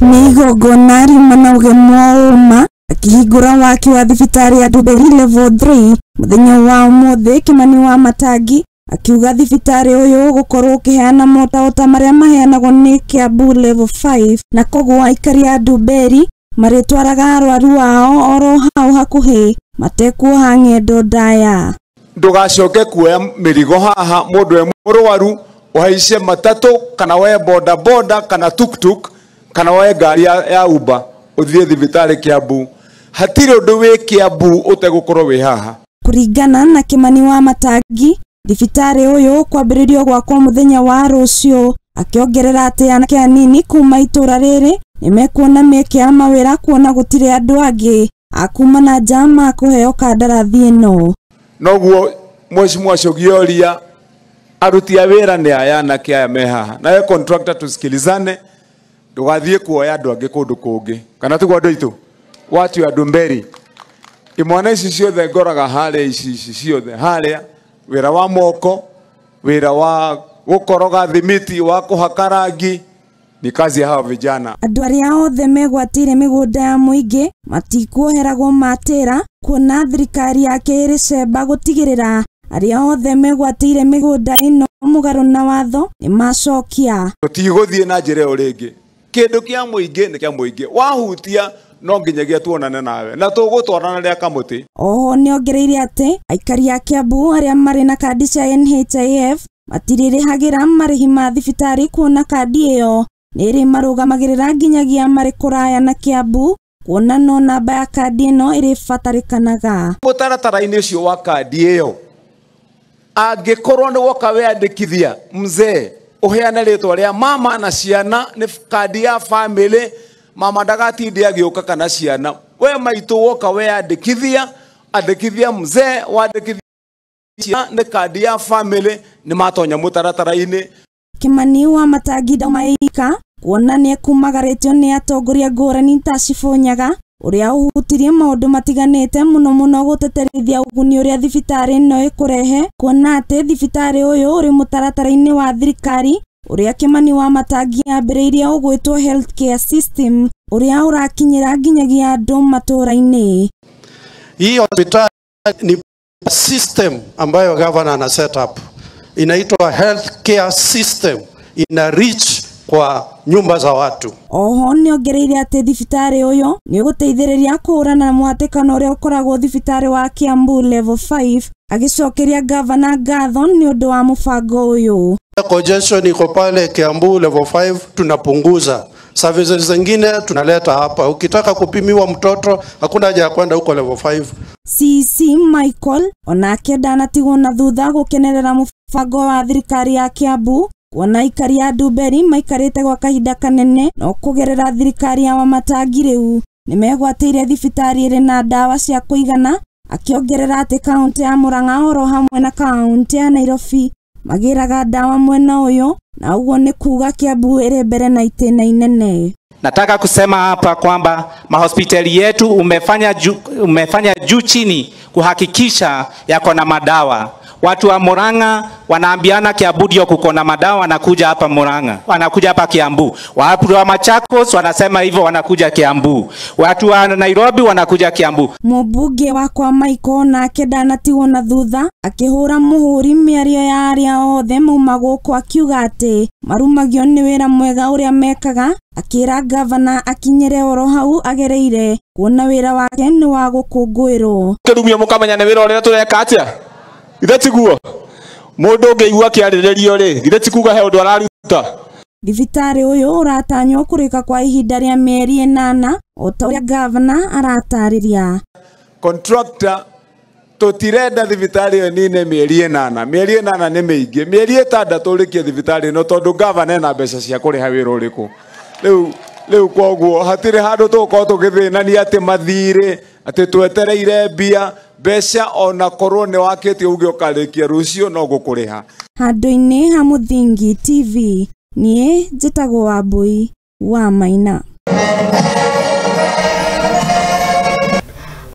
Nĩ igongona riuma na ũgemu wa ũma akĩhingũra waki wa thibitarĩ ya Ndumberi Level 3 mũthenya wa ũmũthĩ. Kimani wa Matangi akiuga thibitarĩ ũyũ ũgũkorwo ũkĩheana motaro ta marĩa maheanagwo nĩ Kiambu Level 5 na koguo aikari a Ndumberi marĩtwaraga arwaru ao oro hau hakuhĩ matekuoha ng'endo ndaya. Ndugacoke kuoya mĩrigo haha mũndũ e mũrwaru ũhaice matatũ kana woe boda boda kana tuktuk kana woe ngari ya Uber ũthiĩ thibitarĩ Kiambu. Hatirĩ ũndũ wĩ Kiambu ũtegũkorwo wĩ haha. Kũringana na Kimani wa Matangi, thibitarĩ ũyũ ũkwambĩrĩrio gwakwo mũthenya wa rũciũ, akĩongerera atĩ anake anini kuma itũra rĩrĩ nĩmekuona mĩeke ya mawĩra kuona gũtirĩ andũ angĩ a kuma na nja makũheo kandarathi ĩno. Noguo Mheshimiwa Shogioria aruti a wĩra nĩ aya anake aya me haha, nawe contractor tusikilizane, ndũgathiĩ kuoya andũ angĩ kũndũ kũngĩ, kana tiguo andũ aitũ watu ya Ndumberi. Imwana ici ciothe ngoraga harĩa, ici ciothe harĩa, wĩra wa moko, wĩra wa gũkoroga thimiti, wa kũhaka rangi, ni kazi ya hawa vijana. Andũ arĩa othe megwatĩire mĩgũnda ya mũingĩ matikuoheragwo matĩra kuona thirikari yake ĩrĩ cemba gũtigĩrĩra arĩa othe megwatĩire mĩgũnda ĩno mũgarũ na watho nĩmacokia. Tũtigũthiĩ na njĩra ĩyo rĩngĩ. Kĩndũ kĩa mũingĩ nĩ kĩa mũingĩ, wahutia no nginyagia tuonane nawe na tũgũtwarana rĩa kamũtĩ. Oho nĩongereire atĩ aikari a Kiambu arĩa marĩ na kandi cia NHIF matirĩrĩhagĩra marĩhi ma thibitarĩ kuona kandi ĩyo nĩrĩ marũgamagĩrĩra nginyagia marĩ kũraya na Kiambu kuona no namba ya kandi ĩno ĩrĩbatarĩkanaga. Mũtaratara-inĩ ũcio wa kandi ĩyo, angĩkorwo nĩ woka weyandĩkithia mzee ũheane rĩtwa rĩa mama na ciana, nĩ kandi ya family, mama ndagatinde agĩũka kana ciana. We maitũ woka weyandĩkithia, andĩkithia mzee, wandĩkithia nĩ kandi ya family, nĩ matonya mũtaratara-inĩ. Kimani wa Matangi ndaumaika kuona nĩekumagarĩtio nĩ atongoria ngũrani ta Cibũ Nyaga ũrĩa ũhutirie maũndũ matiganĩte mũno mũno gũteterithia ũguni ũrĩa thibitarĩ ĩno ĩkũrehe kuona atĩ thibitarĩ ũyũ ũrĩ mũtaratara-inĩ wa thirikari ũrĩa Kimani wa Matangi ambĩrĩirie ũgwĩtwo healthcare system ũrĩa ũrakinyĩra nginyagia andũ matũra-inĩ. Hii hospitali ni system ambayo governor ana set up, inaitwa healthcare system, ina reach kwa nyumba za watu. Oho nĩongereire atĩ thibitarĩ ũyũ nĩũgũteithĩrĩria kũhũrana na mwatĩkano ũrĩa ũkoragwo thibitarĩ wa Kiambu Level 5, agĩcokeria gavana ngatho nĩ ũndũ wa mũbango ũyũ. Congestion iko pale Kiambu Level 5, tunapunguza services zingine tunaleta hapa. Ukitaka kupimiwa mtoto hakuna haja ya kwenda huko level 5. CC Michael onake ndanatigwo na thutha gũkenerera mũbango wa thirikari ya Kiambu kuona aikari a Ndumberi maikarĩte gwa kahinda kanene no kũgerera thirikari ya Wamatangi rĩu nĩmegwatĩire thibitarĩ ĩrĩ na ndawa cia kũigana, akĩongerera atĩ kaũntĩ ya Murang'a oro hamwe na kaũntĩ ya Nairobi magĩraga ndawa mwena ũyũ na ũguo nĩ kuga Kiambu ĩrĩ mbere na itĩna inene. Nataka kusema hapa kwamba mahospitali yetu umefanya juu chini kuhakikisha yako na madawa. Watu wa Murang'a wanaambiana Kiambu ndio kuko na madawa, wanakuja hapa Murang'a, wanakuja hapa Kiambu. Watu wa Machakos wanasema hivyo, wanakuja Kiambu. Watu wa Nairobi wanakuja Kiambu. Mũmbunge wakwa Michael nake ndanatigwo na thutha akĩhũra mũhũri mĩario ya arĩa othe mauma gũkũ akiuga atĩ marumagio nĩ wĩra mwega ũrĩa mekaga, akĩra gavana akinyĩre oro hau agereire kuona wĩra wake nĩ wa gũkũngũĩrwo. Kĩrumio mũkamenya nĩ wĩra ũrĩa tũreka atĩa? Ithe tiguo mũndũ ũngĩigua akĩarĩrĩrio rĩ, ithe ti kuga he ũndũ araruta. Thibitarĩ ũyũ ũratanywo kũrĩka kwa ihinda rĩa mĩeri 8 o ta ũrĩa gavana aratarĩria. Contractor tũtirenda thibitarĩ ĩyo nine mĩeri 8, mĩeri 8 nĩ mĩingĩ, mĩeri 6 ũrĩkie thibitarĩ ĩno tondũ gavana ena mbeca cia kũrĩha wĩra ũrĩkũ. Rĩu koguo hatirĩ handũ tũgũkorwo tũgĩthĩnania atĩ mathirĩ, atĩ twetereire mbia, mbeca ona korwo nĩ wakĩtie uge ũkarĩkia rũciũ no gũkũrĩha. Handũ-inĩ ha Mũthingi TV, niĩ njĩtagwo Wambui wa Maina.